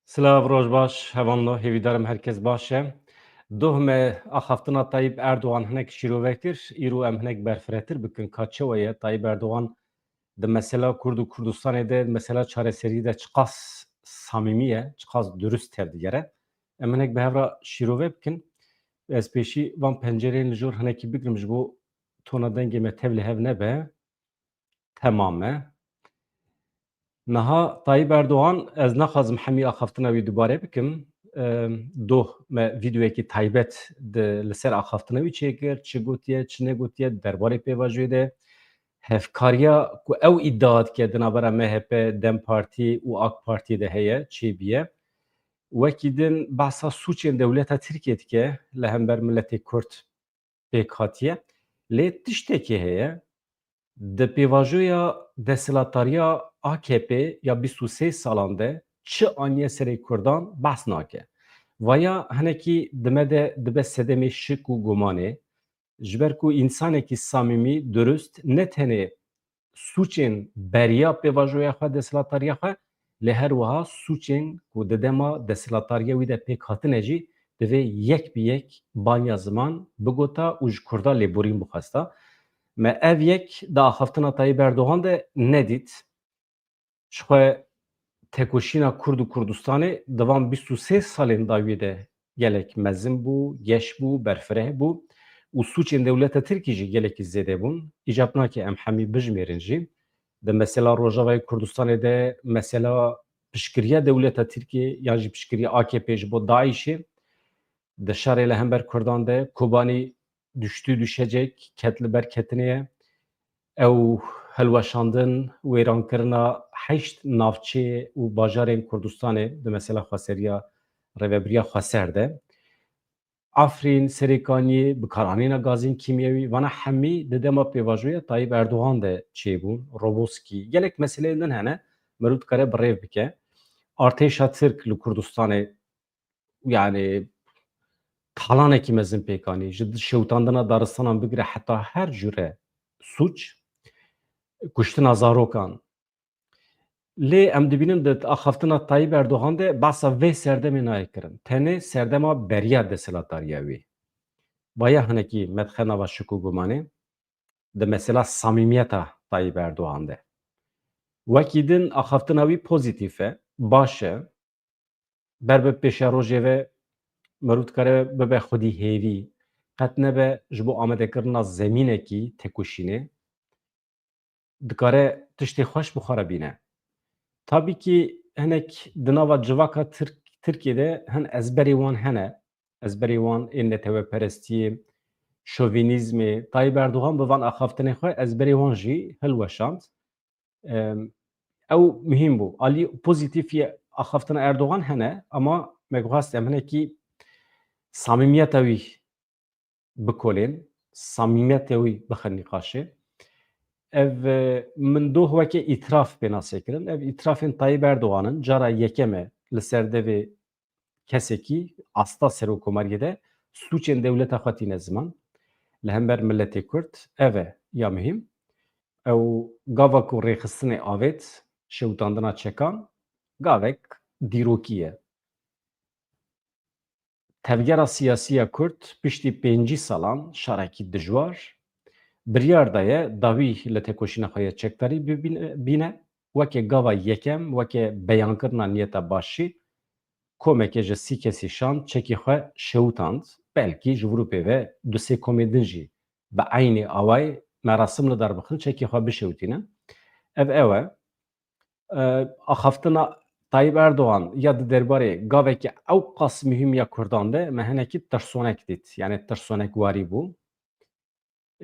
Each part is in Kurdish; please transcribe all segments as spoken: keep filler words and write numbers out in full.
Silav, roj baş, hevalno, hêvîdarim herkes baş e. Doh me axaftina Tayyip Erdogan hinek şîrove kir, îro em hinek berfiretir bikin ka çawa ye Tayyip Erdogan di mesela Kurd û Kurdistanê de, mesela çareserî de çiqas samîmî ye, çiqas durust tevdigere. Em hinek bi hev re şîrove bikin. Ez pêşî van pencereyên li jor hinekî bigirim ji bo tona dengê me tev li hev nebe. Temam e. Niha Tayyip Erdogan, ez naxwazim hemî axaftina wî dubare bikim. Em, doh me vîdeoyekî taybet di, li ser axaftina wî çêkir, çi gotiye, çi negotiye, derbarê pêvajoyê de hevkariya ku ew îdia dike di navbera M H P, DEM Partî û AK Partî de heye, çêbûye. Wekî din behsa sûcên dewleta Tirkiyê dike li hember miletê Kurd pêk hatiye. Lê tiştekî heye, di pêvajoya desthilatdariya A K P ya bîst û sê salan de çi aniye serê Kurdan behs nake. Vaya hinekî di me de dibe sedemê şik û gumanê. Ji ber ku însanekî samîmî, durust, ne tenê sûcên beriya pêvajoya xwe, desthilatdariya xwe, lê her wiha sûcên ku di dema desthilatdariya wî de pêk hatine jî divê yek bi yek banya ziman bigota û ji Kurda lêborîn bixwesta. Me ev yek di axaftina Tayyip Erdogan de nedît. Ji xwe tekoşîna Kurd û Kurdistanê di van bîst û sê salên dawî de gelek mezin bû, geş bû, berfireh bû û sûcên dewleta Tirkî jî gelekî zêde bûn. Îcab nake em hemî bijmêrin jî. Di mesela Rojavayê Kurdistanê de mesela piştgiriya dewleta Tirkiyê yan jî piştgiriya A K P ji bo DAIŞê di şerê li hember Kurdan de Kobanî düştü düşecek, ket li ber ketinê ye. Ew hilweşandin, wêrankirina heşt navçeyê û bajarên Kurdistanê di mesela xweseriya rêvebiriya xweser de. Efrîn, Serêkaniyê, bikaranîna gazên kîmyewî, vana hemî di dema pêvajoya Tayyip Erdogan de çêbûn. Roboskî, gelek meseleyên din hene, mirov dikare bi rêv bike. Artêşa Tirk li Kurdistanê, yani, talanekî mezin pêk anî. Ji şewitandina daristanan bigire heta her cure sûc, kuştina zarokan. Lê em dibînin di axaftina Tayyip Erdogan de behsa vê serdemê nayê kirin. Tenê serdema beriya desthilatdariya wî. Vaya hinekî me dixe nava şik û gumanê di mesela samîmiyeta Tayyip Erdogan de. Wekî din axaftina wî pozîtîf e, baş e. Ber bi pêşerojê ve mirov dikare bibe xwedî hêvî. Qet nebe ji bo amadekirina zemînekî tekoşînê. Dikare tiştê xweş bi xwe re bîne. Tabî kî hinek di nava civaka Tirk-, Tirkiyê de hin ezberê wan hene. Ezberê wan ên neteweperestiyê, şovînîzmê. Tayyip Erdogan bi van axaftinê xwe ezberê wan jî hilweşand. Em, ew muhîm bû. Alî pozîtîf yê axaftina Erdogan hene, ama me guhast em hinekî samîmiyeta wî bikolên, samîmiyetê wî bixin nîqaşê. Ev, e, min doh weke îtiraf pê nasê kirin. Ev îtirafên Tayyip Erdogan in. Cara yekem e li ser devê kesekî asta serokkomariyê de sûcên dewleta xwe tîne ziman. Li hember miletê Kurd ev e ya muhîm. Ew gava ku rêxistinê avêt, şewitandina çekan, gavek dîrokî ye. Tevgera siyasî ya Kurd piştî pêncî salan şerekî dijwar, biryar daye dawî li tekoşîna xwe ya çekdarî bibîne, bîne, weke gava yekem, weke beyankirina niyeta baş jî, komeke ji sî kesî şand çekê xwe şewitand, belkî ji vir û pê ve du sê komê din jî bi eynî awayî merasim li dar bixin, çekê xwe bişewitînin. Ev ew e. E, axaftina Tayyip Erdogan ya di derbarê gavekî ew qas muhîm ya Kurdan de me hinekî tirsonek dît. Yani tirsonek warî bû.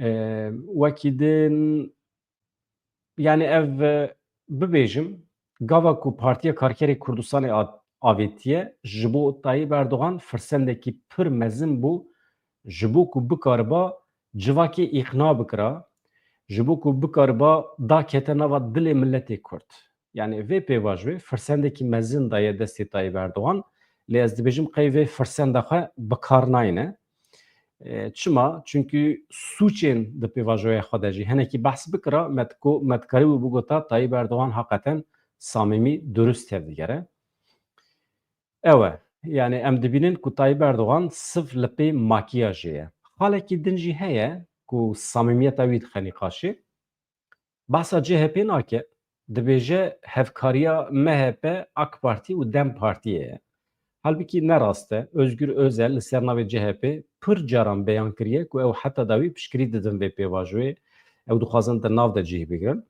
E, wekî din, yani ev, e, bibêjim, gava ku Partiya Karkerê Kurdistanê a-, avêtiye, ji bo Tayyip Erdogan firsendekî pir mezin bû, ji bo ku bikariba civakê îqna bikira, ji bo ku bikariba dakete nava dilê miletê Kurd. Yani vê pêvajoyê firsendekî mezin daye destê Tayyip Erdogan, lê ez dibêjim qey vê firsenda xwe bi kar nayne. E, çima? Çünkü sûcên di pêvajoya xwe de jî hinekî behs bikira, me diko-, me dikarîbû bigota Tayyip Erdogan heqeten samîmî, durust tevdigere. Ew e. Yani em dibînin ku Tayyip Erdogan siv li pê makiyajê ye. Xalekî din jî heye ku samîmiyeta wî dixe nîqaşê. Behsa C H P nake, dibêje hevkariya M H P, AK Partî û DEM Partiyê ye. Halbikî ne rast e. Özgür Özel li ser navê C H P pir caran beyan kiriye ku ew heta dawî piştgirî didin vê pêvajoyê. Ew dixwazin di nav de cih bigirin.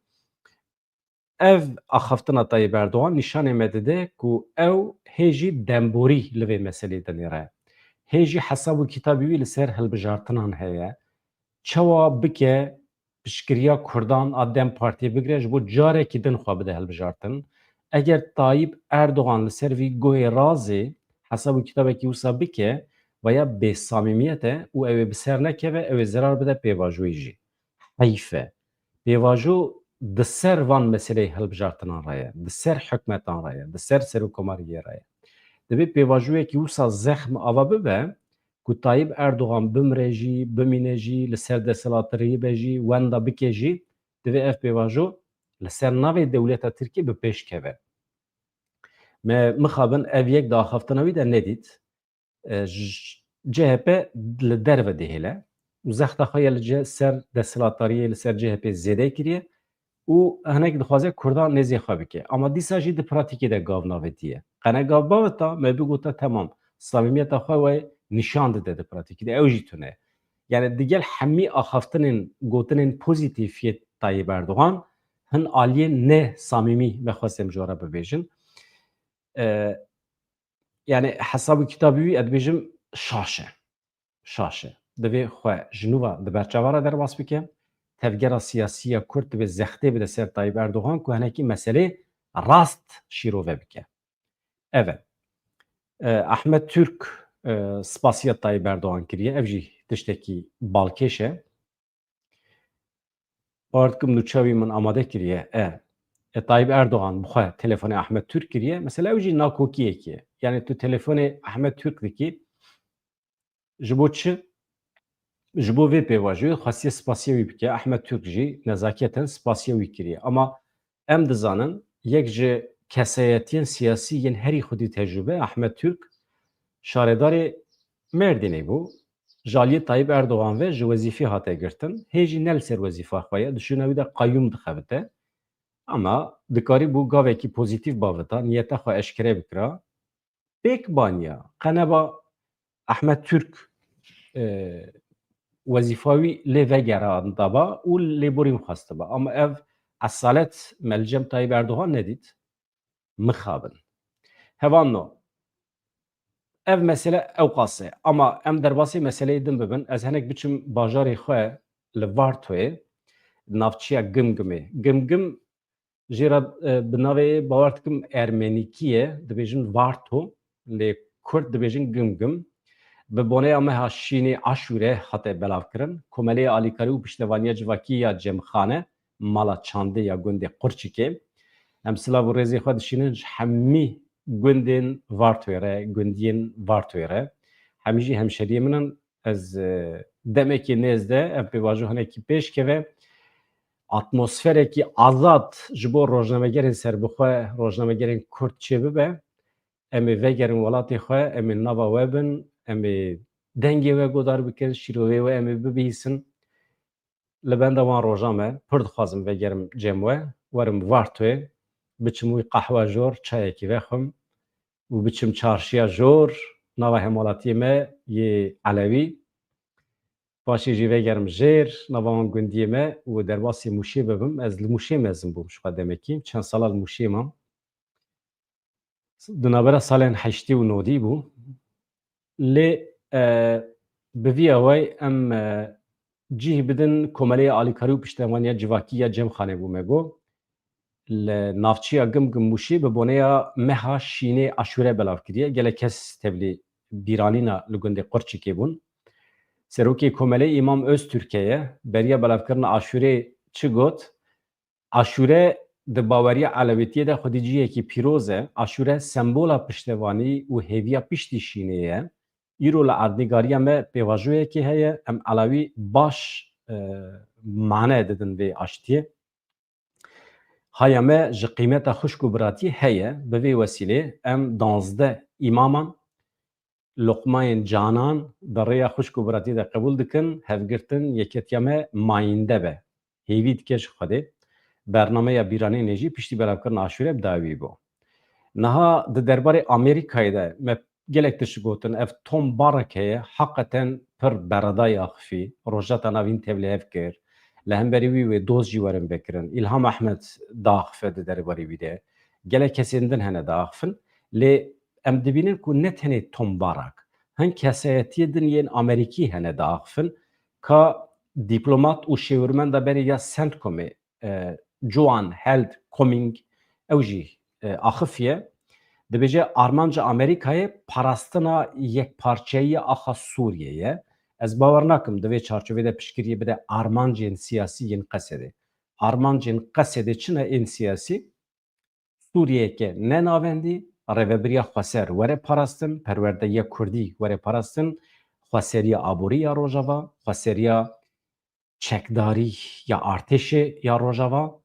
Ev axaftina Tayyip Erdogan nîşanê me dide ku ew hê jî demborî li vê meselê dinêre. Hê jî hesab û kitabî wî li ser hilbijartinan heye. Çawa bike piştgiriya Kurdan a DEM Partiyê bigire, ji bo carekî din xwe bide hilbijartin. Eger Tayyip Erdogan li ser vî guhê razê hesab û kitabekî wisa bike, vaya bêsamîmiyet e û ew ê bi ser nekeve, ew ê zerar bide pêvajoyê jî. Heyf e. Pêvajo di ser van meseleyê hilbijartinan re ye, di ser hikûmetan re ye, di ser serokkomariyê re ye. Dibê pêvajoyekî wisa zexm ava bibe ku Tayyip Erdogan bimire jî, bimîne jî, li ser desthilatdariyê be jî, wenda bike jî, divê ev pêvajo li ser navê dewleta Tirkiyê bi pêş keve. Me mixabin ev yek di axaftina wî de nedît. E, j-, C H P li derve dihêle û zexta xwe ya li ce-, ser desthilatdariyê, li ser C H P zêde kiriye û hinek dixwaze Kurdan nêzê xwe bike. Ama dîsa jî di pratîkê de gav navêtiye. Qene gav bavita, me bigota temam. Samîmiyeta xwe we nîşan dide di pratîkê de. Ew jî tune. Yani digel hemî axaftinên, gotinên pozîtîf yê Tayyip Erdogan hin aliyê ne samîmî me xwestem ji we re bibêjin. E, yani hesab û kitabî wî, ez dibêjim, şaş e. Şaş e. Divê xwe ji nû ve di ber çava re derbas bike. Tevgera siyasî ya Kurd divê zextê bide ser Tayyip Erdogan ku hinekî meselê rast şîrove bike. Ev e. E, Ahmet Türk, e, spasiya Tayyip Erdogan kiriye. Ev jî tiştekî balkêş e. Bawer dikim nûçe wî min amade kiriye. E, e, Tayyip Erdogan bi xwe telefonê Ahmet Türk kiriye. Mesela ew jî nakokiyekî ye. Yani tu telefonê Ahmet Türk dikî, ji bo çi? Ji bo vê pêvajoyê xwestiye spasiya wî bike. Ahmet Türk jî nezaketen spasiya wî kiriye. Ama em dizanin, yek ji kesayetiyên siyasî yên herî xwedî tecrûbe, Ahmet Türk, şaredarê Mêrdînê bû. Ji aliyê Tayyip Erdogan ve ji wezîfê hate girtin. Hê jî ne li ser wezîfa xwe ye. Di şûna wî de qayûm dixebite. Ama dikarîbû gavekî pozîtîf bavita, niyeta xwe eşkere bikira. Pêk baniya, qeneba Ahmet Türk, e, wezîfa wî lê vegerandaba û lêborîn xwestiba. Ama ev esalet me li cem Tayyip Erdogan nedît. Mixabin. Hevalno, ev mesele ewqas e. Ama em derbasî meseleyê din bibin. Ez hinek biçim bajarê xwe li Vartoyê, navçiya Gimgimê. Gimgim jê re, e, bi navê, bawer dikim, ermenîkî ye, dibêjin Varto, lê Kurd dibêjin Gimgim. Bi boneya meha Şînê Aşûre hate belavkirin. Komeleya Alîkarî û Piştevaniya Civakî ya Cemxane, mala çandê ya gundê Qurçikê. Em silav û rêzê xwe dişînin ji hemî gundên Vartoyê re, gundiyên Vartoyê re. Hemî jî hemşeriyê min in. Ez, e, demekê nêz de, em pêvajo hinekî pêş keve, atmosferekî azad ji bo rojnamegerên serbixwe, rojnamegerên Kurd çêbibe. Em ê vegerin welatê xwe, em ê nava we bin, em ê dengê we godar bikin, şîrovê we em ê bibihîsin. Li benda wan rojan me, pir dixwazim vegerim cem we, werim Vartoyê, biçim wî qehwe jor, çayekî vexwim û biçim çarşiya jor, nava hemwelatiyê me yê Elewî. Paşê jî vegerim jêr, nava wan gundiyê me û derbasî Mûşê bibim. Ez li Mûşê mezin bûm, ji xwe demekî. Çend sala li Mûşê mam. Di navbera salên heştê û nodî bû. Lê, e, bi vî awayî em, e, cih bidin Komeleya Alîkarî û Piştevaniya Civakî ya Cemxanê bû me got. Li navçeya Gimgim Mûşê bi boneya meha Şînê Aşûre belav kiriye. Gelek kes tevlî bîranîna li gundê Qurçikê bûn. Serokê Komeleyê Îmam Öztürk heye. Beriya belavkirina Aşûrê çi got? Aşûre di baweriya elewîtiyê de xwedî cihekî pîroz e. Aşûre sembola piştevanî û hêviya piştî Şînê ye. Îro li erdnîgariya me pêvajoyekê heye, em elewî baş, e, mane didin vê aştiyê. Haya me ji qîmeta xwişk û biratiyê heye, bi vê wesîlê em danzdeh îmaman, loqmayên canan di rêya xwişk û biratî de qebûl dikin, hevgirtin, yeketiya me mayînde be. Hêvî dike ji Xwedê. Bernameya bîranînê jî piştî belavkirina aşûrê bi dawî bû. Niha di derbarê Amerîkayê de me gelek tişt gotin. Ev Tom Barrack heye, heqeten pir beredayî axifî, Rojhilata Navîn tevlîhev kir. Li hemberî wî wê dost jî werin vekirin. Îlham Ehmed diaxife di derbarê wî de. Gelek kesên din hene diaxifin. Lê em dibînin ku ne tenê Tom Barrack, hin kesayetiyê din yên Amerîkî hene diaxifin, ka dîplomat û şêwirmenda berê ya CENTCOMê, e, Joan Held Cumming, ew jî, e, axifiye. Dibêje armanca Amerîkayê parastina yekparçeyiya axa Sûriyê ye. Ez bawer nakim di vê çarçovê de piştgiriyê bide armancên siyasî yên Qesedê. Armancên Qesedê çi ne ên siyasî? Sûriyeyeke ne navendî, rêvebiriya xweser were parastin, perwerdeya kurdî were parastin, xweseriya aborî ya Rojava, xweseriya çekdarî ya artêşê ya Rojava.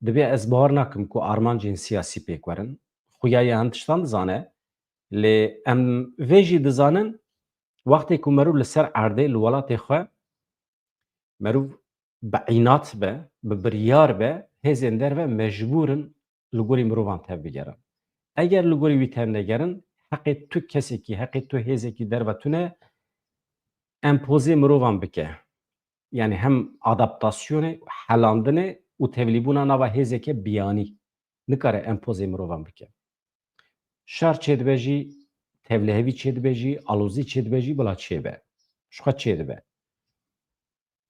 Divê ez bawer nakim ku armancên siyasî pêk werin. Xuya ye hin tiştan dizane, lê em vê jî dizanin, wextê ku merû li ser erdê, li welatê xwe, merûv bi înat be, bi biryar be, hêzên derve mecbûr in li gorî mirovan tevbigerin. Eger li gorî wî tevnegerin, heqê tu kesekî, heqê tu hêzekî derve tune empozê mirovan bike. Yani hem adaptasyonê, helandinê û tevlîbûna nava hêzeke biyanî nikare empozê mirovan bike. Şer çêdibe jî, tevlihevî çêdibe jî, alozî çêdibe jî, bila çêbe. Ji xwe çêdibe.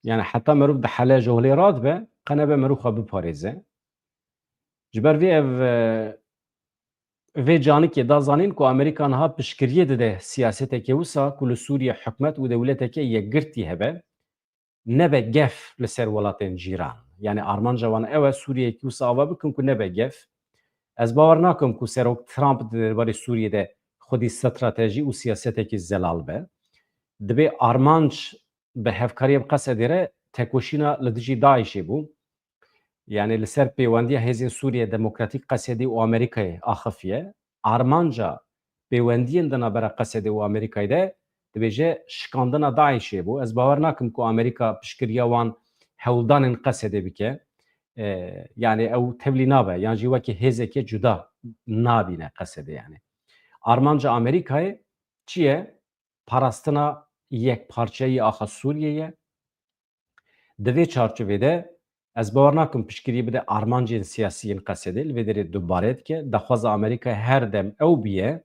Yani heta merûv di hele johlê radibe, qe nebe merûv xwe biparêze. Ji ber vê ev, e, vê canikê da zanîn ku Amerîka niha piştgiriyê dide siyaseteke wisa ku li Sûriye hikûmet û dewleteke yekgirtî hebe, nebe gef li ser welatên cîran. Yani armanca wan ew e Sûriyeyekî wisa ava bikin ku nebe gef. Ez bawer nakim ku Serok Trump di derbarê Sûriyê de xwedî stratejî û siyasetekî zelal be. Divê armanc bi hevkariya bi Qesedê re tekoşîna li dijî DAIŞê bû. Yani li ser pêwendiya Hêzên Sûriye Demokratîk Qesedê û Amerîkayê axifiye. Armanca pêwendiyên di navbera Qesedê û Amerîkayê de dibêje şikandina DAIŞê bû. Ez bawer nakim ku Amerîka piştgiriya wan hewldanên Qesedê bike. E, yani ew tevlî nabe, yan jî wekî hêzeke cuda nabîne Qesedê yani. Armanca Amerîkayê çi ye? Parastina yekparçeyî axa Sûriyê ye. Di vê çarçovê de ez bawer nakim piştgirî bide armancên siyasî yên Qesedê, li vê derê dubare dike. Daxwaza Amerîkayê her dem ew bûye,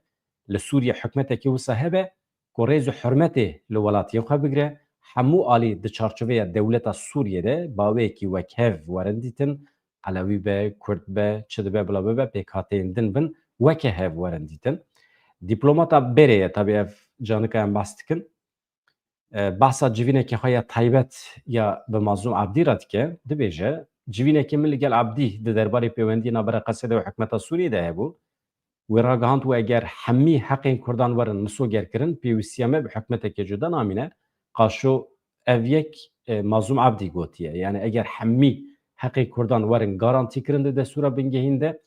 li Sûriye hikûmetekî wisa hebe ku rêz û hurmetê li welatiyên xwe bigire, hemû alî di çarçoveya dewleta Sûriyê de baweyekî wekhev werin dîtin, Elewî be, Kurd be, çi dibe bila bibe, pêkhateyên din bin, weke hev werin dîtin. Dîplomata berê ye, tabî ev canika em behs dikin. E, behsa civîneke xwe ya taybet ya bi Mazlûm Ebdî re dike, dibêje, civîneke min li gel Ebdî di derbarê pêwendiyê navbera Qesedê û hikûmeta Sûriyê de hebû. Wê ragihand û eger hemî heqên Kurdan werin misogerkirin, pêwîstiya me bi hikûmeteke cuda namîne. Qaşo ev yek, e, Mazlûm Ebdî gotiye. Yani eger hemî heqê Kurdan werin garantîkirin di destûra bingehîn de,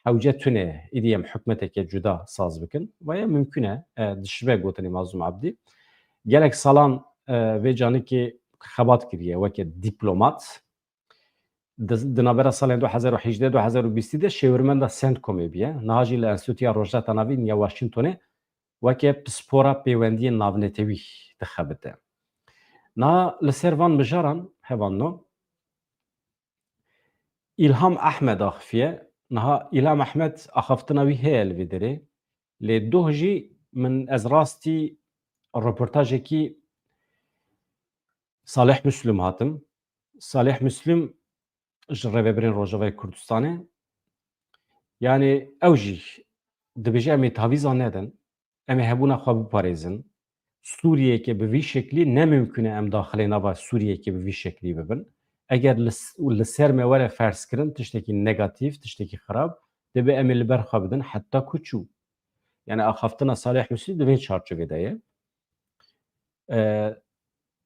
hewce tune êdî em hikûmeteke cuda saz bikin. Ve ya mimkûn e, e, dişibe gotinê Mazlûm Ebdî. Gelek salan, e, vê canikê xebat kiriye weke dîplomat. Di, di navbera salên du hezar û hejdeh du hezar û bîstî de şêwirmenda CENTCOMê bûye. Niha jî li Enstîtuya Rojhilata Navîn ya Washingtonê weke pispora pêwendiyên navnetewî dixebite. Niha li ser van mijaran hevalno, Îlham Ehmed axifiye. Niha Îlham Ehmed axaftina wî heye li vê derê. Lê doh jî min ez rastî reportajekî Salih Muslim hatim. Salih Muslim ji rêvebirên Rojavayê Kurdistanê. Yani ew jî dibêje em ê tavîzan nedin. Em ê hebûna xwe biparêzin. Sûriyeyeke bi vî şeklî ne mimkûn e em daxilê nava Sûriyeyeke bi vî şeklî bibin. Eger li, li ser me were ferzkirin tiştekî negatîf, tiştekî xirab, dibê em ê li ber xwe bidin heta ku çû. Yani axaftina Salih Muslim di vê çarçovê de ye. E,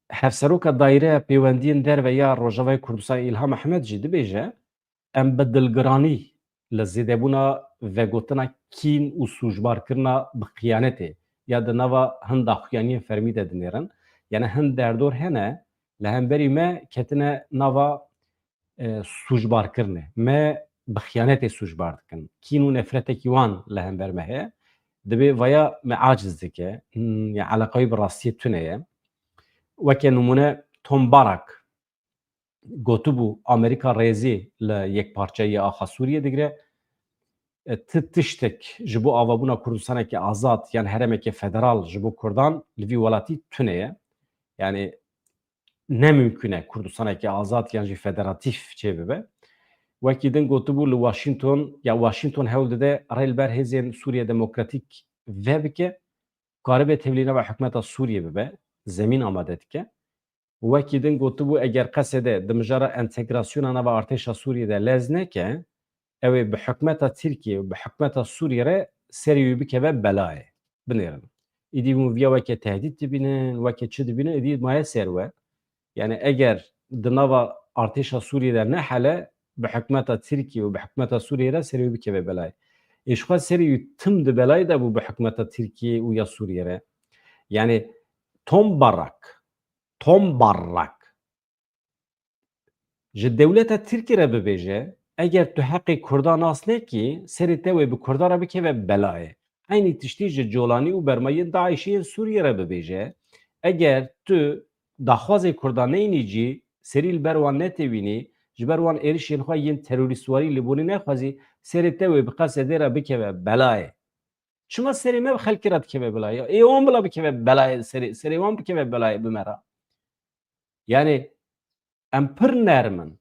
Hevseroka Daîreya Pêwendiyên Derve ya Rojavayê Kurdistanê Îlham Ehmed jî dibêje, em bi dilgiranî li zêdebûna vegotina kîn û sûcbarkirina bi xiyanetê ya di nava hin daxuyaniyên fermî de dinêrin. Yani hin derdor hene li hemberî me ketine nava e, sûcbarkirinê. Me bi xiyanetê sûcbar dikin. Kîn û nefretekî wan li hember me heye. Dibê vaya me aciz dike. Hmm, ya eleqayî bi rastiyê tune ye. Weke nimûne Tom Barak gotibû, Amerîka rêzî li yekparçeyiya axa Sûriyê digire. E, ti tiştek ji bo avabûna Kurdistaneke azad yan herêmeke federal ji bo Kurdan li vî welatî tune ye. Yani ne mimkun e Kurdistaneke azad yan jî federatîf çêbibe. Wekî din gotibû li Washington, ya Washington hewl dide rê li ber hêzên Sûriye Demokratîk vebike, karibe tevlî nava hikûmeta Sûriye bibe, zemîn amade dike. Wekî din gotibû, eger Qesede di mijara entegrasyona nava artêşa Sûriyê de lez neke, ew ê bi hikûmeta Tirkiyê û bi hikûmeta Sûriyê re serê wî bikeve belayê. Binêrin. Îdî hûn viya weke tehdît dibînin, weke çi dibînin, îdî maye ser we. Yani eger di nava artêşa Sûriyê de nehele, bi hikûmeta Tirkiyê û bi hikûmeta Sûriyê re serê wî bikeve belayê. Ê ji xwe serê wî tim di belayê de bû bi hikûmeta Tirkiyê û ya Sûriyê re. Yani Tom Barak, Tom Barak ji dewleta Tirkî re bibêje, eger tu heqê Kurda nas nekî, serê te wê bi Kurda re bikeve belayê. Eynî tiştî ji Colanî û bermayên DAIŞ'ê yên Sûriyê re bibêje, eger tu daxwazê Kurda neyînî cî, serî li ber wan netewînî, ji ber wan êrişên xwe yên terorîstwarî li Bonê nexwazî, serê te wê bi Qesedê re bikeve belayê. Çima serê me bi xelkê re dikeve belayê? Ê wan bila bikeve belayê, serê, serê wan bikeve belayê bi me re. Yani em pir nerm in.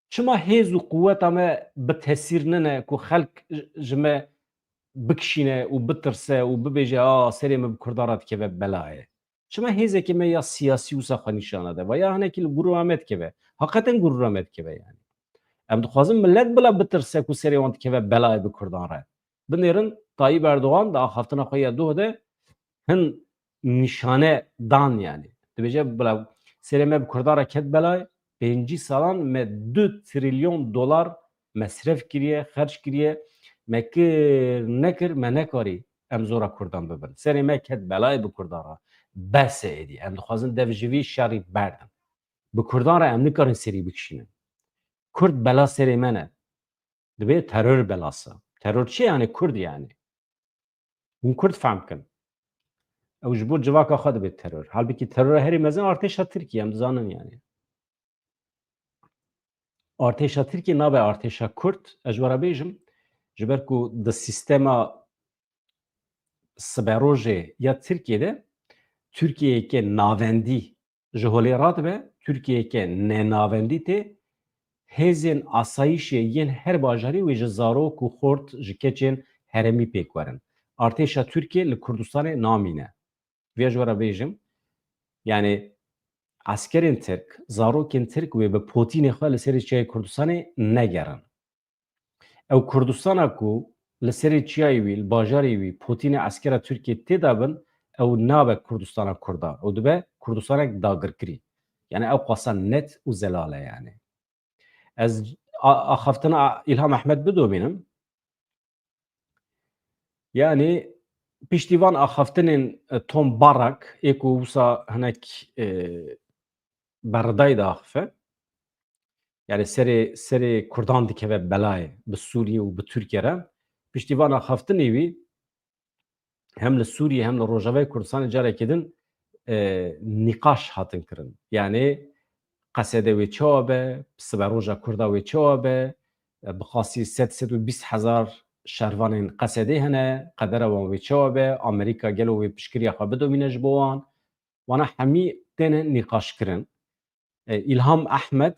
Çima hêz û quweta me bi tesîr nine ku xelk ji me bikişîne û bitirse û bibêje, "A, serê min bi Kurdan re dikeve belayê"? Çima hêzeke me ya siyasî wisa xwe nîşan nede? Va ya hinekî li gurûra me dikeve. Heqeten gurûra me dikeve yani. Em dixwazin millet bila bitirse ku serê wan dikeve belayê bi Kurdan re. Binêrin Tayyip Erdogan di axaftina xwe ya doh de hin nîşane dan yani. Dibêje, bila serê me bi Kurdan re ket belayê, pêncî salan me du trilyon dolar mesref kiriye, xerc kiriye, me kir, nekir, me nekarî em zora Kurdan bibin. Serê me ket belayê bi Kurdan re. Bes e êdî. Em dixwazin dev ji vî şerî berdin. Bi Kurdan re em nikarin serî bikişînin. Kurd bela serê me ne. Dibê teror belasa. Teror çi yani? Kurd yani. Hûn Kurd fehm kin. Ew ji bo civaka xwe dibe teror. Halbikî terora herî mezin artêşa Tirkiyê, em dizanin yani. Artêşa Tirkiyê nabe artêşa Kurd. Ez ji we re bêjim, ji ber ku di sîstema siberojê ya Tirkiyê de Tirkiyeyeke navendî ji holê radibe, Tirkiyeyeke nenavendî tê, hêzên asayîşê yên her bajarî wê ji zarok û xort, ji keçên herêmî pêk werin. Artêşa Tirkiyê li Kurdistanê namîne. Vê ji we re bêjim, yani eskerên Tirk, zarokên Tirk wê bi potînê xwe li serê çiyayê Kurdistanê negerin. Ew Kurdistana ku li serê çiyayê wî, li bajarê wî potînê eskera Tirkiyê tê de bin, ew nabe Kurdistana Kurda. Ew dibe Kurdistanek dagirkirî. Yani ew qasa net û zelal e yani. Ez a-, axaftina Îlham Ehmed bidomînim. Yani piştî van axaftinên, e, Tom Barak, ê ku wisa hinek, e, berridayî diaxife, yani serê, serê Kurdan dikeve belayê bi Sûriyê û bi Tirkiye re. Piştî van axaftinê wî hem li Sûriyê hem li Rojavayê Kurdistanê carekê din, e, nîqaş hatin kirin. Yani Qesede wê çawa be, siberoja Kurda wê çawa be, e, bi qasî sed, sed û bîst hezar şervanên Qesedê hene, qedera wan wê çawa be, Amerîka gelo wê piştgiriya xwe bidomîne ji bo wan. Wana hemî têne nîqaşkirin. E, Îlham Ehmed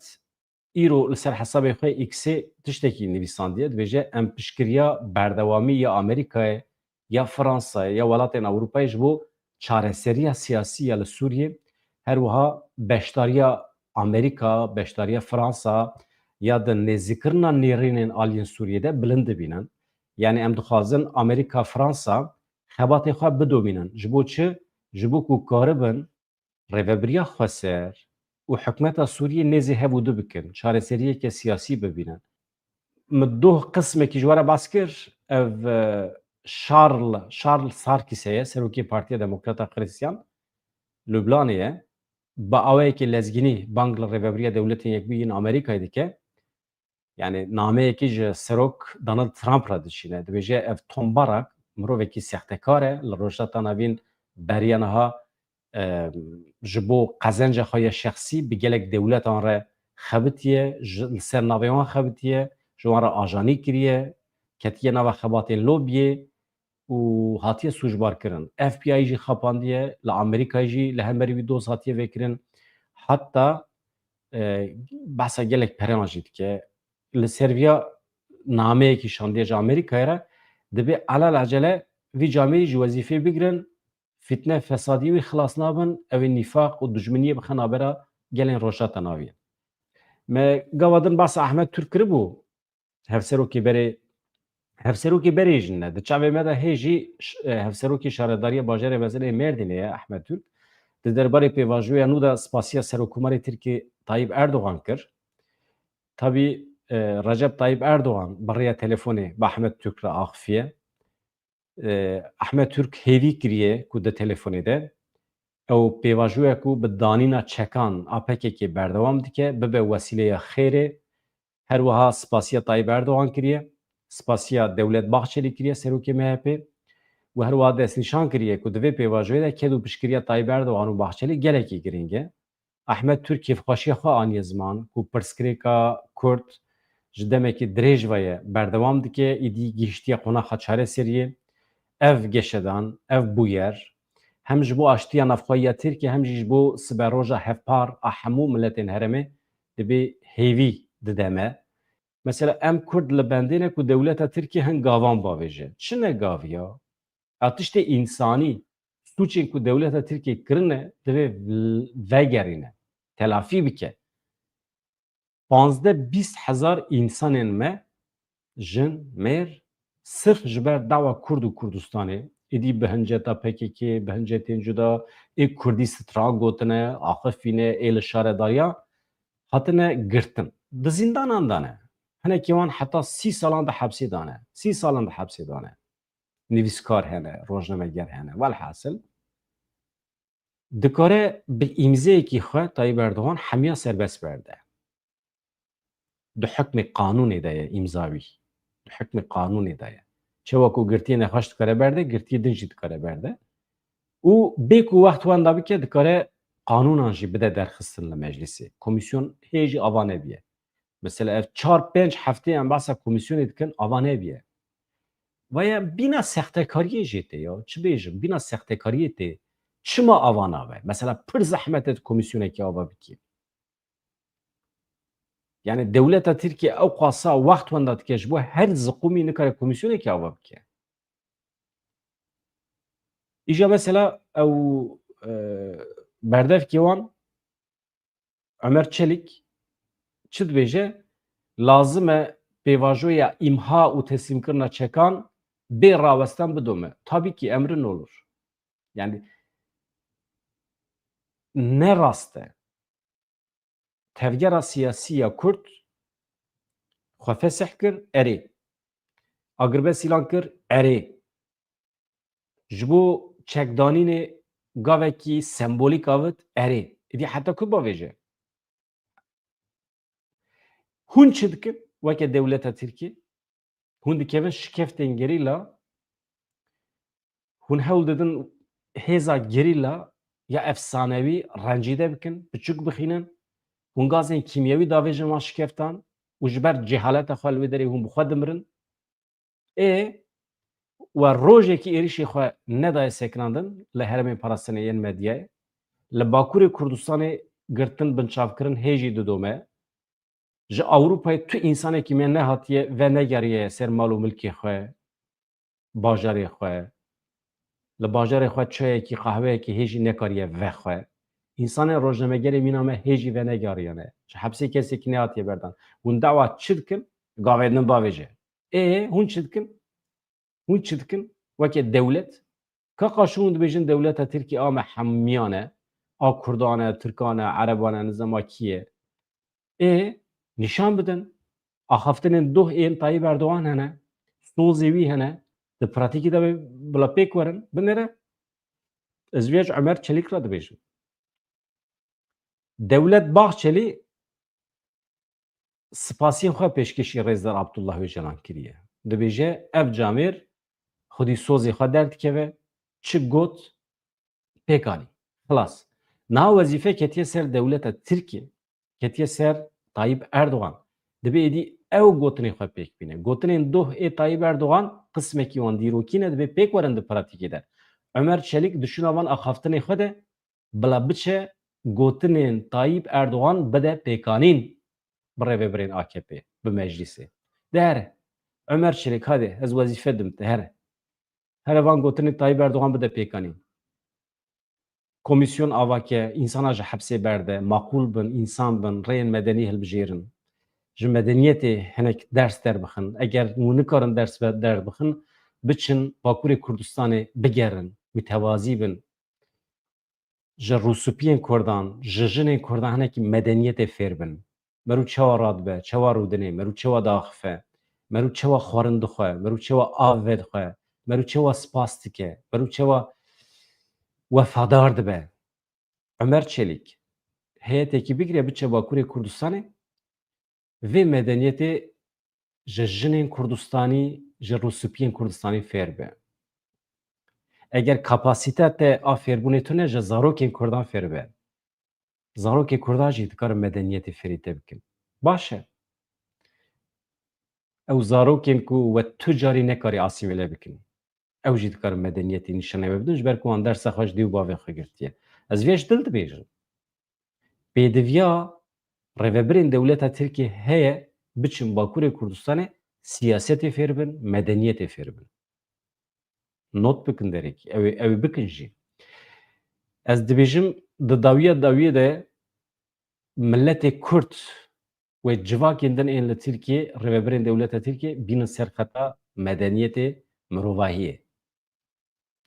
îro li ser hesabê xwe X-ê tiştekî nivîsandiye, dibêje, em piştgiriya berdewamî ya Amerîkayê, ya Fransayê, ya welatên Ewropayê ji bo çareseriya siyasî ya li Sûriyê, her wiha beşdariya Amerîka, beşdariya Fransa ya di nêzîkirina nêrînên aliyên Sûriyê de bilind dibînin. Yani em dixwazin Amerîka, Fransa xebatê xwe bidomînin. Ji bo çi? Ji bo ku karibin rêvebiriya xweser û hikûmeta Sûriyê nêzî hev û du bikin, çareseriyeke siyasî bibînin. min doh qismekî ji we re behs kir, ev, e, Charles, Charles Sarkis heye, serokê Partiya Demokrata Xristiyan, Lubnanê ye. Bi awayekî lezgînî bang li Rêvebiriya Dewletên Yekbûyî yên Amerîkayê dike. Yani nameyekî ji Serok Donald Trump re dişîne. Dibêje ev Tom Barrack mirovekî sextekar e. Li Rojhilata Navîn beriya niha, e, ji bo qezenca xwe ya şexsî bi gelek dewletan re xebitiye, ji, li ser navê wan xebitiye, ji wan re ajanî kiriye, ketiye nava xebatên lobiyê û hatiye sûcbar kirin. F B I jî xapandiye, li Amerîkayê jî li hemberî wî doz hatiye vekirin. Heta, e, behsa gelek pereyan jî dike. Li ser viya nameyekî şandiye ji Amerîkayê re, dibê elel ecele vî camêrî ji wezîfê bigirin, fitne fesadî wî xilas nabin, ew ê nîfaq û dijminiyê bixe navbera gelên Rojhilata Navîn. Me gava din behsa Ahmet Türk kiribû, hevserokê berê, hevserokê berê jî ne. Di çavê me de hê jî ş-, e, hevserokê şaredariya bajarê mezin ê Mêrdînê ye, Ahmet Türk. Di derbarê pêvajoya nû de spasiya Serokkomarê Tirkiyê Tayyip Erdogan kir. Tabî, e, Recep Tayyip Erdogan bi rêya telefonê bi Ahmet Türk re axifiye. E, Ahmet Türk hêvî kiriye ku di telefonê de ew pêvajoya ku bi danîna çekan a P K K berdewam dike, bibe wesîleya xêrê. Her wiha spasiya Tayyip Erdogan kiriye, spasiya Dewlet Bahçelî kiriye, serokê M H P, û her wiha destnîşan kiriye ku di vê pêvajoyê de ked û piştgiriya Tayyip Erdogan û Bahçelî gelekî girîng e. Ahmet Türk kêfxweşiya xwe aniye ziman ku pirsgirêka Kurd ji demekî dirêj ve ye berdewam dike, îdî gihiştiye qonaxa çareseriyê. Ev geşedan, ev bûyer hem ji bo aştiya navxweyî ya Tirkiye hem jî ji bo siberoja hevpar a hemû miletên herêmê dibê hêvî dide me. Mesela em Kurd li bendê ne ku dewleta Tirkiye hin gavan bavêje. Çi ne gaviya? A tiştê însanî, sûcên ku dewleta Tirkiye kirine, divê vegerîne, telafî bike. Panzdeh bîst hezar însanên me, jin, mêr, sirf ji ber dawa Kurd û Kurdistanê, êdî bi hinceta P K K, bi hincetên cuda, ê Kurdî stran gotine, axifîne, ê li şaredariya hatine girtin. Di zîndanan de ne. Hinekî wan heta sî salan di hepsê de ne. Sî salan di hepsê de ne. Nivîskar hene, rojnameger hene. Welhasil, dikare bi îmzeyekî xwe Tayyip Erdogan hemiya serbest berde. Di hukmê qanûnê de ye îmza wî. Di hukmê qanûnê de ye. Çawa ku girtiyê nexweş dikare berde, girtiyê din jî dikare berde. Û bê ku wext wenda bike, dikare qanûnan jî bide derxistin li meclisê. Komîsyon hê jî ava nebiye. Mesela ev çar pênc heftê em behsa komîsyonê dikin, ava nebiye. Vaya bîna sextekariyê jê tê ya. Çi bêjim? Bîna sextekariyê tê. Çima ava nabe? Mesela pir zehmet e tu komîsyonekî ava bikî. Yani dewleta Tirkiye ew qasa wext wenda dike ji bo her ziqûmî nikare komîsyonekî ava bike. Îja mesela ew, e, berdevkê wan Ömer Çelik çi dibêje? Lazim e pêvajoya îmha û teslîmkirina çekan bê rawestan bidome. Tabii ki emrin olur. Yani ne rast e. Tevgera siyasî ya Kurd xwe fesih kir, erê. Agirbest îlan kir, erê. Ji bo çekdanînê gavekî sembolîk avit, erê. Îdî heta ku bavêje? Hûn çi dikin weke dewleta Tirkî? Hûn dikevin şikeftên gerîla, hûn hewl didin hêza gerîla ya efsanewî rencîde bikin, piçûk bixînin, hûn gazên kîmyewî davêjin wan şikeftan û ji ber cehaleta xwe li wê derê hûn bi xwe dimirin. Ê we rojekî êrişê xwe nedaye sekinandin li herêmên parastinê yên medyayê. Li Bakurê Kurdistanê girtin binçavkirin hê jî didome. Ji Ewropayê tu însanekî me nehatiye venegeriye ser mal û milkê xwe, bajarê xwe. Li bajarê xwe çayekî, qehweyekî hê jî nekariye vexwe. Însanên rojnamegerê mîna me hê jî venegeriyane. Ji hepsê kesekî nehatiye berdan. Hûn dawa çi dikin? Gavê din bavêje. Ê, hûn çi dikin? Hûn çi dikin? Weke dewlet, ka qaşû hûn dibêjin dewleta Tirkî a me hemiyan e, a Kurdan e, Tirkan e, Ereban e, nizam a kî ye. Ê, nîşan bidin. axaftinên doh ên Tayyip Erdogan hene, sozê wî hene, di pratîkê de bila pêk werin, binêre. Ez vê ji Ömer Çelik re dibêjim. Dewlet Bahçeli spasiyên xwe pêşkêşî Rêzdar Abdullah Ocalan kiriye. Dibêje, ev camêr xwedî sozê xwe derdikeve, çi got, pêk anî. Xilas. Niha wezîfe ketiye ser dewleta Tirkiye, ketiye ser Tayyip Erdogan. Dibê êdî ew gotinên xwe pêk bîne. Gotinên doh ê Tayyip Erdogan qismekî wan dîrokî ne, dibê pêk werin di pratîkê de. Ömer Çelik di şûna van axaftinê xwe de bila biçe gotinên Tayyip Erdogan bide pêkanîn bi rêvebirên A K P, bi meclîsê. De here. Ömer Çelik, hadi, ez wezîfe dim te, here. Here van gotinên Tayyip Erdogan bide pêkanîn. Komîsyon ava ke, însana ji hepsê berde, maqûl bin, însan bin, rêyên medenî hilbijêrin. Ji medeniyetê hinek ders derbixin. Eger hûn nikarin ders ve-, derbixin, biçin Bakurê Kurdistanê bigerin, mütevazî bin. Ji rûspiyên Kurdan, ji jinên Kurdan hinekî medeniyetê fêr bin. Merû çawa radibe, çawa rûdinê, merû çawa diaxife, merû çawa xwarin dixwe, merû çawa av vedixwe, merû çawa spas dike, merû çawa wefadar dibe. Ömer Çelik, heyetekî bigire biçe Bakurê Kurdistanê, vê medeniyetê ji jinên Kurdistanî, ji rûspiyên Kurdistanî fêr be. Eger kapasîta te a fêrbûnê tune, ji zarokên Kurdan fêr be. Zarokê Kurdan jî dikarin medeniyetê fêrî te bikin. Baş e. Ew zarokên ku we tu carî nekarî asîmîle bikin. Ew jî dikarin medeniyetê nîşanê we bidin, ji ber ku wan dersa xwe ji dê û bavê xwe girtiye. Ez vê ji dil dibêjim. Pêdiviya rêvebirên dewleta Tirkiyê heye biçin Bakurê Kurdistanê siyasetê fêr bin, medeniyetê fêr bin. Not bikin derekî. Ew ê, ew ê bikin jî. Ez dibêjim, di dawiya dawiyê de miletê Kurd wê civakên din ên li Tirkiyê, rêvebirên dewleta Tirkiyê bînin ser xeta medeniyetê, mirovahiyê.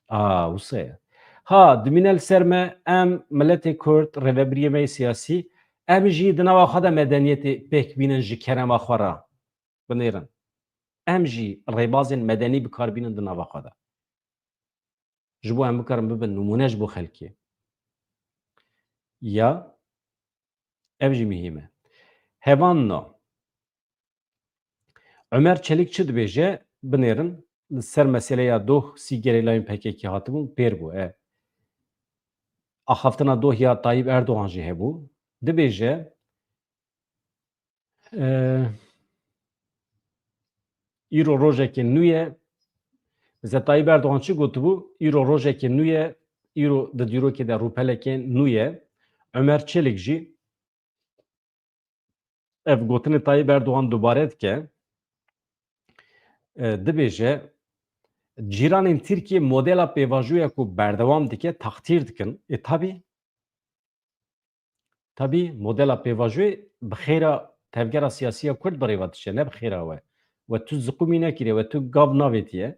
A, wisa ye. Ha, dimîne li ser me, em miletê Kurd, rêvebiriyê me yê siyasî, em jî di nava xwe de medeniyetê pêk bînin ji kerema xwe re binêrin. Em jî rêbazên medenî bi kar bînin di nava xwe de. Ji bo em bikarin bibin nimûne ji bo xelkê. Ya, ev jî muhîm e. Hevan na. Ömer Çelik çi dibêje? Binêrin. Li ser meseleya doh sî gerîlayên P K K hatibûn, pêr bû. E, axaftina doh ya Tayyip Erdogan jî hebû. Dibêje, e, îro rojekê nû ye. Mesela Tayyip Erdogan çi gotibû? Îro rojekê nû ye. Îro di dîrokê de rûpelekê nû ye. Ömer Çelik jî ev gotinê Tayyip Erdogan dubare dike, e, dibêje, cîranên Tirkiyê modela pêvajoya ku berdewam dike, taxtîr dikin. E, tabî, tabî modela pêvajoyê bi xêra tevgera siyasî ya Kurd bi rê ve diçe, ne bi xêra we. We tu ziqûmî nekiriye, we tu gav navêtiye.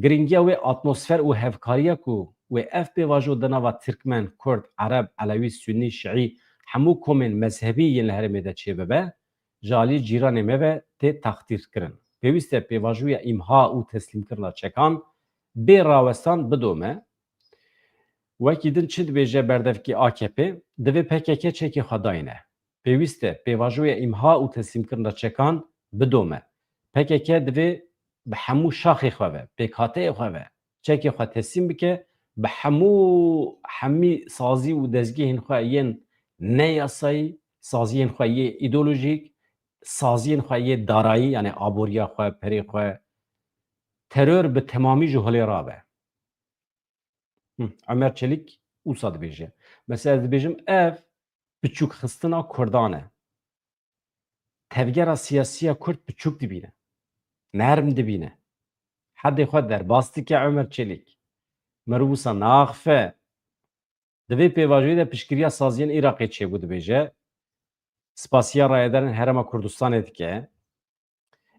Giringiya wê atmosfer û hevkariya ku wê ev pêvajo di nava Tirkmen, Kurd, Ereb, Elewî, Sunî, Şiî, hemû komên mezhebî yên li herêmê de çêbibe, ji alî cîranê me ve tê textîrkirin. Pêwîst e pêvajoya îmha û teslîmkirina çekan bê rawestan bidome. Wekî din çi dibêje berdevkê A K P? Divê P K K çekê xwe dayne. Pêwîst e pêvajoya îmha û teslîmkirina çekan bidome. P K K divê bi hemû şaxê xwe ve, pêkhateyê xwe ve çekê xwe teslîm bike, bi hemû, hemî sazî û dezgehên xwe yên neyasayî, saziyên xwe yê îdeolojîk, saziyên xwe yê darayî, yanî aboriya xwe, perê xwe, teror bi temamî ji holê rabe. Hı, Ömer Çelik wisa dibêje. Mesela ez dibêjim, ev piçûkxistina Kurdan e. Tevgera siyasî ya Kurd piçûk dibîne. Nerm dibîne. Hedê xwe derbas dike Ömer Çelik. Mirov wisa naxife. Di vê pêvajoyê de piştgiriya saziyên Iraqê çêbû, dibêje. Spasiya rayedarên Herêma Kurdistanê dike.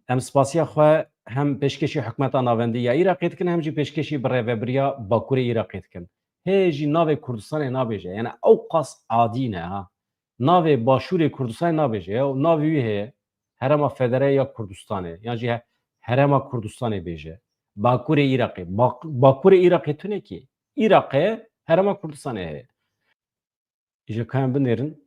Em spasiya xwe hem pêşkêşî hikûmeta navendî ya Iraqê dikin, hem jî pêşkêşî bi rêvebiriya Bakurê Iraqê dikin. Hê jî navê Kurdistanê nabêje. Yani ew qas adî ne ha. Navê Başûrê Kurdistanê nabêje. Ya navê wî heye. Herêma Federe ya Kurdistanê, yan jî he-, Herêma Kurdistanê bêje. Bakurê Iraqê. Bak-, Bakurê Iraqê tune ki. Iraqê Herêma Kurdistanê heye. Îja ka em binêrin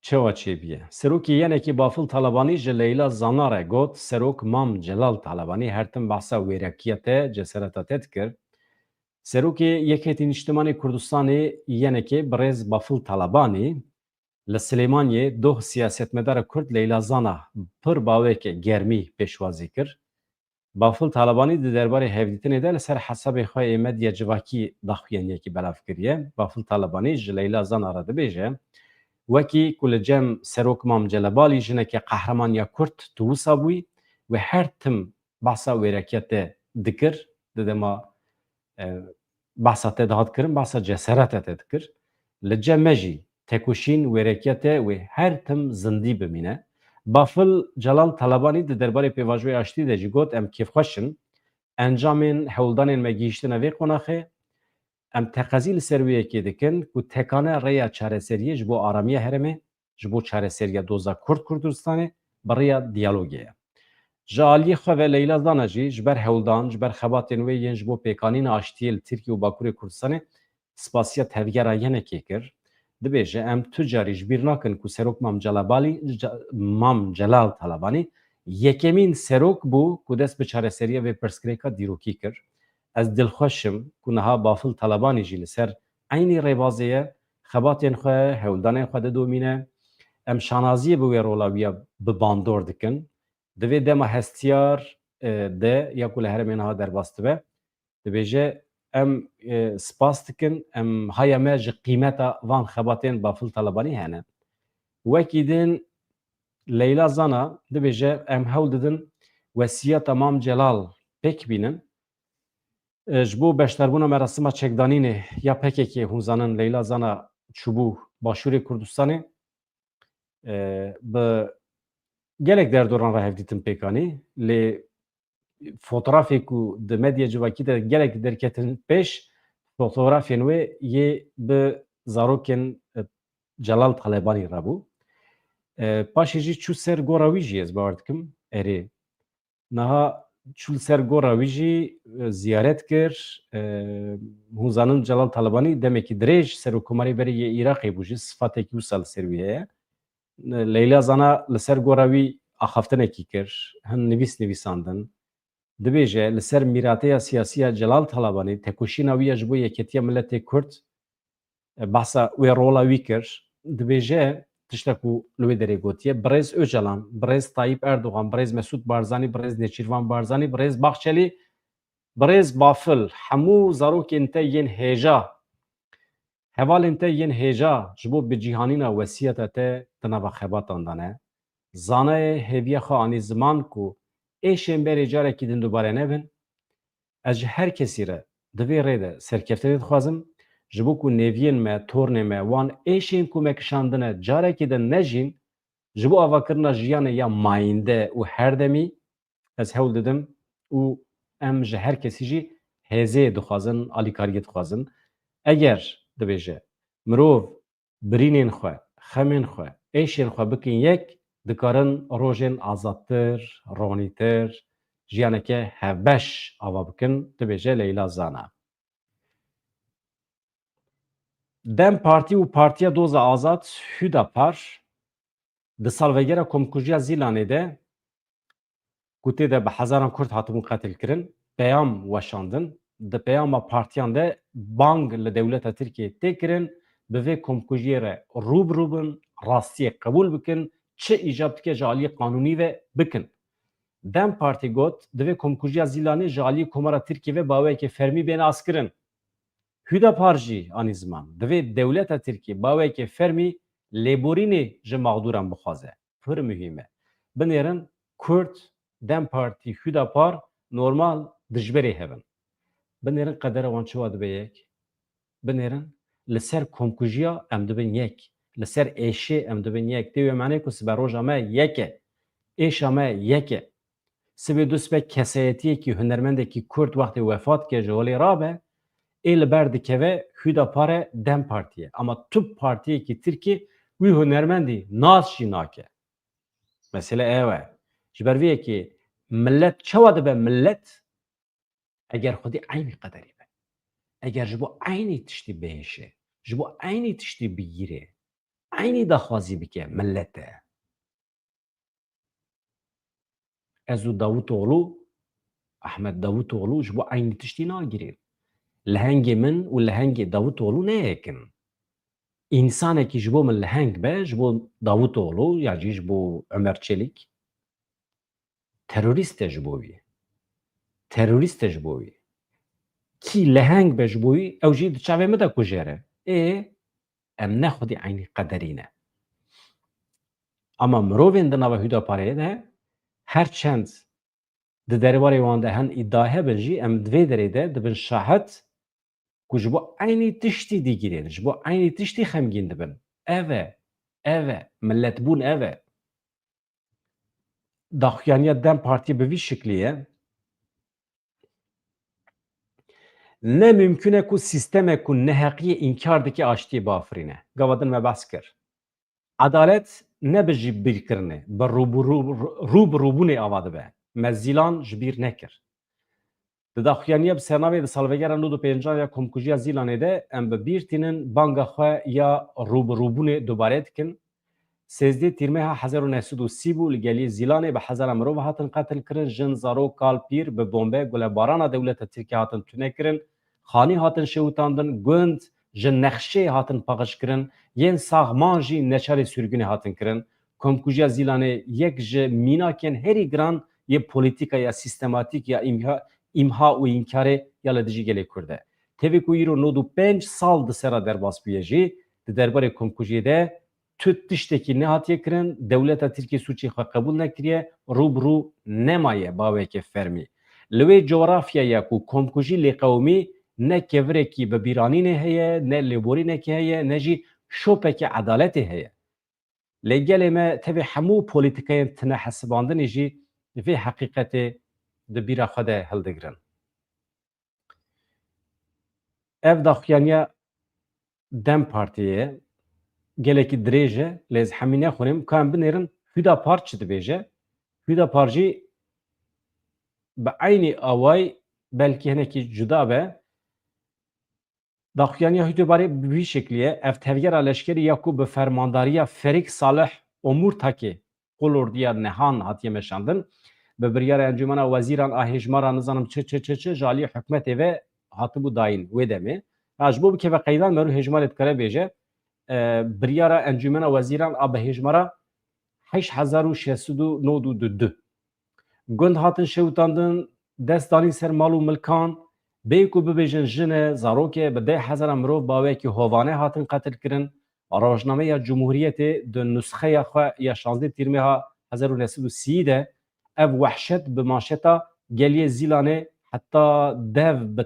çawa çêbûye. Serokê Y N K'ê Bafil Talebanî ji Leyla Zana re got, Serok Mam Celal Talebanî her tim behsa wêrekiya te, cesereta te dikir. Serokê Yekêtî Niştimanê Kurdistanê Y N K'ê birêz Bafil Talebanî li Silêmaniyê doh siyasetmedara Kurd Leyla Zana pir baweke germî pêşwazî kir. Bafil Talebanî di derbarê hevdîtinê de li ser hesabê xwe yê medya civakî daxuyaniyekî belav kiriye. Bafil Talebanî ji Leyla Zana re dibêje, wekî ku li cem Serok Mam Celebalî jineke qehreman ya Kurd tu wisa bûyî, wê her tim behsa wêrekiya te dikir, di dema, e, behsa te dihat kirin, behsa cesereta te dikir. Li cem me jî tekoşîn wêrekiya te wê her tim zindî bimîne. Bafil Celal Talebanî di derbarê pêvajoyê aştî de jî got, em kêfxweş in. Encamên hewldanên me gihîştine vê qonaxê. Em teqezî li ser wê yekê dikin ku tekane rêya çareseriyê ji bo aramiya herêmê, ji bo çareseriya doza Kurd Kurdistanê bi rêya diyalogê ye. Ji aliyê xwe ve Leyla Zana jî ji ber hewldan, ji ber xebatên wê yên ji bo pêkanîna aştiyê li Tirkiye û Bakurê Kurdistanê spasiya tevgera Y N K'ê kir. Dibêje, em tu carî ji bîr nakin ku Serok Mam Celebalî, Ca-, Mam Celal Talebanî yekemîn serok bû ku dest bi çareseriya vê pirsgirêka dîrokî kir. Ez dilxweş im ku niha Bafil Talebanî jî li ser eynî rêbazê ye, xebatên xwe, hewldanên xwe didomîne. Em şanaziyê bi wê rola wî ya bi bandor dikin. Di vê dema hestiyar, e, de ya ku li herêmê niha derbas dibe, dibêje, em, e, spas dikin, em haya me ji qîmeta van xebatên Bafil Talebanî hene. Wekî din Leyla Zana dibêje, em hewl didin wesiyeta Mam Celal pêk bînin. E, ji bo beşdarbûna merasima çekdanînê ya P K K, hûn zanin Leyla Zana çûbû Başûrê Kurdistanê, e, bi gelek derdoran re hevdîtin pêk anî, lê fotografê ku di medya civakî de gelek derketin pêş, fotografên wê yê bi zarokên, e, Celal Talebanî re bû. E, paşê jî çû ser gora wî jî, ez bawer dikim, erê. Niha çû li ser gora wî jî, e, ziyaret kir. E, hûn zanin Celal Talebanî demekî dirêj serokkomarê berê yê Iraqê bû jî, sifatekî wisa li ser wî heye. Leyla Zana li ser gora wî axaftinekî kir, hin nivîs nivîsandin. Dibêje, li ser mîrateya siyasî ya Celal Talebanî, tekoşîna wî ya ji bo yeketiya miletê Kurd, e, behsa wê rola wî kir. Dibêje, tişta ku li wê derê gotiye, birêz Ocalan, birêz Tayyip Erdogan, birêz Mesûd Barzanî, birêz Nêçîrvan Barzanî, birêz Baxçelî, birêz Bafil, hemû zarokên te yên hêja, hevalên te yên hêja ji bo bicîhanîna wesiyeta te di nava xebatan de ne. Zanayê hêviya xwe anî ziman ku êşên berê carekî din dubare nebin. Ez ji her kesî re di vê rê de serkeftinê dixwazim, ji bo ku neviyên me, tornê me, wan êşên ku me kişandine carekî din nejîn, ji bo avakirina jiyanê ya mayînde û herdemî, ez hewl didim û em ji her kesî jî hêzê dixwazin, alîkariyê dixwazin. Eger, dibêje, mirov birînên xwe, xemên xwe, êşên xwe bikin yek, dikarin rojên azadtir, ronîtir, jiyaneke hevbeş ava bikin, dibêje Leyla Zana. DEM Partî û Partiya Doza Azad, Hüdapar, di salvegera komkujiya Zîlanê de, ku tê de bi hezaran Kurd hatibûn qetilkirin, peyam weşandin. Di peyama partiyan de bang li dewleta Tirkiyê tê kirin, bi vê komkujiyê re rû bi rû bin, rastiyê qebûl bikin, çi îcab dike ji aliyê qanûnî ve bikin. DEM Partî got, divê komkujiya Zîlanê ji aliyê Komara Tirkiyê ve bi awayekê fermî bê naskirin. Hüdapar jî anî ziman, divê dewleta Tirkiyê bi awayekê fermî lêborînê ji mexdûran bixwaze. Pir muhîm e. Binêrin Kurd, DEM Partî, Hüdapar normal dijberê hev in. Binêrin qedera wan çawa dibe yek? Binêrin li ser komkujiya em dibin yek. Li ser êşê em dibin yek. Tê wê manê ku siberoja me yek e. Êşa me yek e. Sibê du sibe kesayetiyekî, hunermendekî Kurd wextê wefat ke ji holê rabe, ê li ber dikeve Hüdapar e, DEM Partî ye. Ama tu partiyekî Tirkî Wî hunermendî nas jî nake. Mesele ew e. Ji ber vê yekê millet çawa dibe millet? Eger xwedî eynî qederî be. Eger ji bo eynî tiştî bihêşe, ji bo eynî tiştî bigîrê, eynî daxwazî bike milete. Ez û Davutoglu, Ahmet Davutoglu ji bo eynî tiştî nagirîn. Lehengê min û lehengê Davutoglu ne yek in. Însanekî ji bo min leheng be, ji bo Davutoglu ya jî ji bo Ömer Çelik, terorîst e ji bo wî. Terorîst e ji bo wî. Kî leheng be ji bo wî, ew jî di çavê min de kujere. Ê, em ne xwedî eynî qederî ne. Ama mirovên di nava Hüdaparê de, her çend di derbarê wan de hin îdia hebin jî, em di vê derê de dibin şahid ku ji bo eynî tiştî digirên, ji bo eynî tiştî xemgîn dibin. Ev e, ev e, milletbûn ev e. Daxuyaniya DEM Partiyê bi vî şiklî ye. Ne mimkun e ku sîstemek ku neheqiyê înkar dike aştiyê biafirîne. Gava din me behs kir. Edalet ne bi jî bîrkirinê, bi rûbirû-, rû bi rûbûnê ava dibe. Me Zîlan ji bîr nekir. Di daxuyaniya bi sernavê di salvegera nod û pêncan ya komkujiya Zîlanê de em bi bîr tînin banga xwe ya rûbirûbûnê dubare dikin. Sêzdeh Tîrmeha hezar û neh sed û sî bû, li geliyê Zîlanê bi hezara mirov hatin qetilkirin, jin, zarok, kal, pîr bi bombe, gulebarana dewleta Tirkiyê hatin tunekirin, xanî hatin şewitandin, gund ji nexşeyê hatin paqijkirin, yên saxman jî neçarê sürgûnê hatin kirin. Komkujiya Zîlanê yek ji mînakên herî giran yê polîtîka ya sîstematîk ya îmha, îmha û înkarê ya li dijî gelê Kurd e. Tevî ku îro nod û pênc sal di sera derbas bûye jî, di derbarê komkujiyê de tu tiştekî nehatiye kirin, dewleta Tirkiyê sûcê xwe qebûl nekiriye, rû bi rû nemaye bi aweke fermî. Li wê coğrafyaya ku komkujî lê qewimî ne kevirekî bibîranînê heye, ne lêborînekê heye, ne jî şopekê edaletê heye. Lê gelê me tevê hemû polîtîkayên tune hesibandinê jî vê heqîqetê di bîra xwe de hildigirin. Ev daxuyaniya DEM Partiyê ye, gelekî dirêj e, lê ez hemî nexwînim, ka em binêrin Hüdapar çi dibêje? Hüdapar jî bi eynî awayî belkî hinekî cuda be. Daxuyaniya Hüdaparê bi vî şeklî ye. Ev tevgera leşkerî ya ku bi fermandariya Ferik Salih Omurtakê, qulordiya Nehan hatiye meşandin, bi biryara Encûmena Wezîran a hêjmara nizanim çi çi çi çi ji aliyê hikûmetê ve hatibû dayîn wê demê. Ha, ji bo bikeve qeydan, mero hêjmarê dikare bêje, e, biryara Encûmena Wezîran a bi hêjmara heşt hezar û şeş sed û nod û du. Gund hatin şewitandin, dest danîn ser mal û milkan, bê ku bibêjin jin e, zarok e, bi deh hezara mirov bi awayekî hovane hatin qetilkirin. Rojnameya Cumhuriyetê di nusxeya xwe ya şazdeh Tîrmeha hezar û neh sed û sî de ev wehşet bi manşeta geliyê Zîlanê heta dev bi,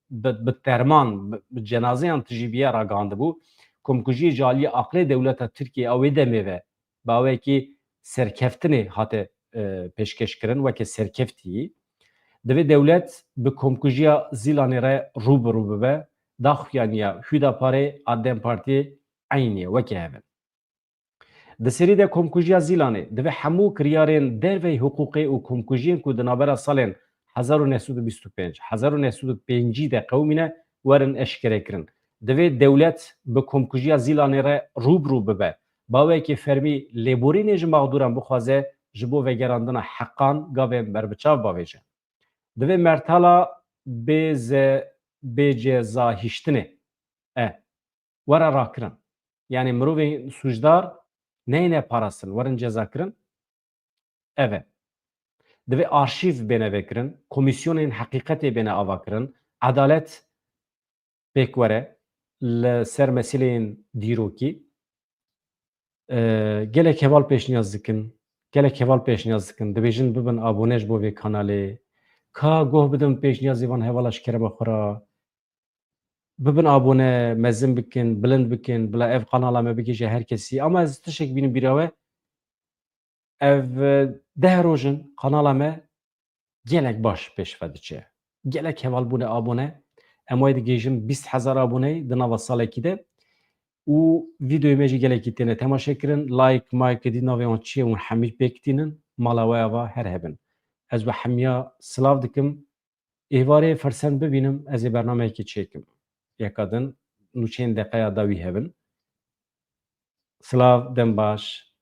bi, bi terman, bi, bi cenazeyan tijî biye ragihandibû. Komkujiyê ji aliyê aqlê dewleta Tirkiyê a wê demê ve bi awayekî serkeftinê hate, e, pêşkêş kirin weke serkeftî. Divê dewlet bi komkujiya Zîlanê re rû bi rû bibe. Daxuyaniya Hüdaparê a DEM Partiyê eynî ye, weke hev in. Di serî de komkujiya Zîlanê divê hemû kiryarên derveyî hiqûqê û komkujiyên ku di navbera salên hezar û neh sed û bîst û pênc, hezar û neh sed û pêncî de qewimîne, werin eşkerekirin. Divê dewlet bi komkujiya Zîlanê re rû bi rû bibe. Bi awayekî fermî lêborînê ji mexdûran bixwaze, ji bo vegerandina heqan gavên berbiçav bavêje. Divê mertala bêze-, bêcezahîştinê e, were rakirin. Yanî mirovên sûcdar neyne parastin, werin cezakirin. Ev e. Divê arşîv bêne vekirin, komîsyonên heqîqetê bêne avakirin, edalet pêk were li ser mesîleyên dîrokî. E, gelek heval pêşniyaz dikin, gelek heval pêşniyaz dikin. Dibêjin bibin abone ji bo vê kanalê. Ka goh bidin pêşniyazê van hevala ji kerema xwe re. Bibin abone, mezin bikin, bilind bikin, bila ev kanala me bigihîje her kesî. Ama ez tiştek bînim bîra we. Ev, e, deh roj in kanala me gelek baş pêş ve diçe. Gelek heval bûne abone. Em wayê digihîjin bîst hezar aboneyî di nava salekî de. û vîdeoyê me jî gelekî têne temaşe kirin. Like, mayke dî navê wan çi ye, hûn hemî pêk tînin. Mala we ava her hebin. Ez we hemiya silav dikim. Êvarê fersen bibînim, ez ê bernameyekê çêkim. Yeka din nûçeyên deqeya dawî hebin. Silav, dem baş.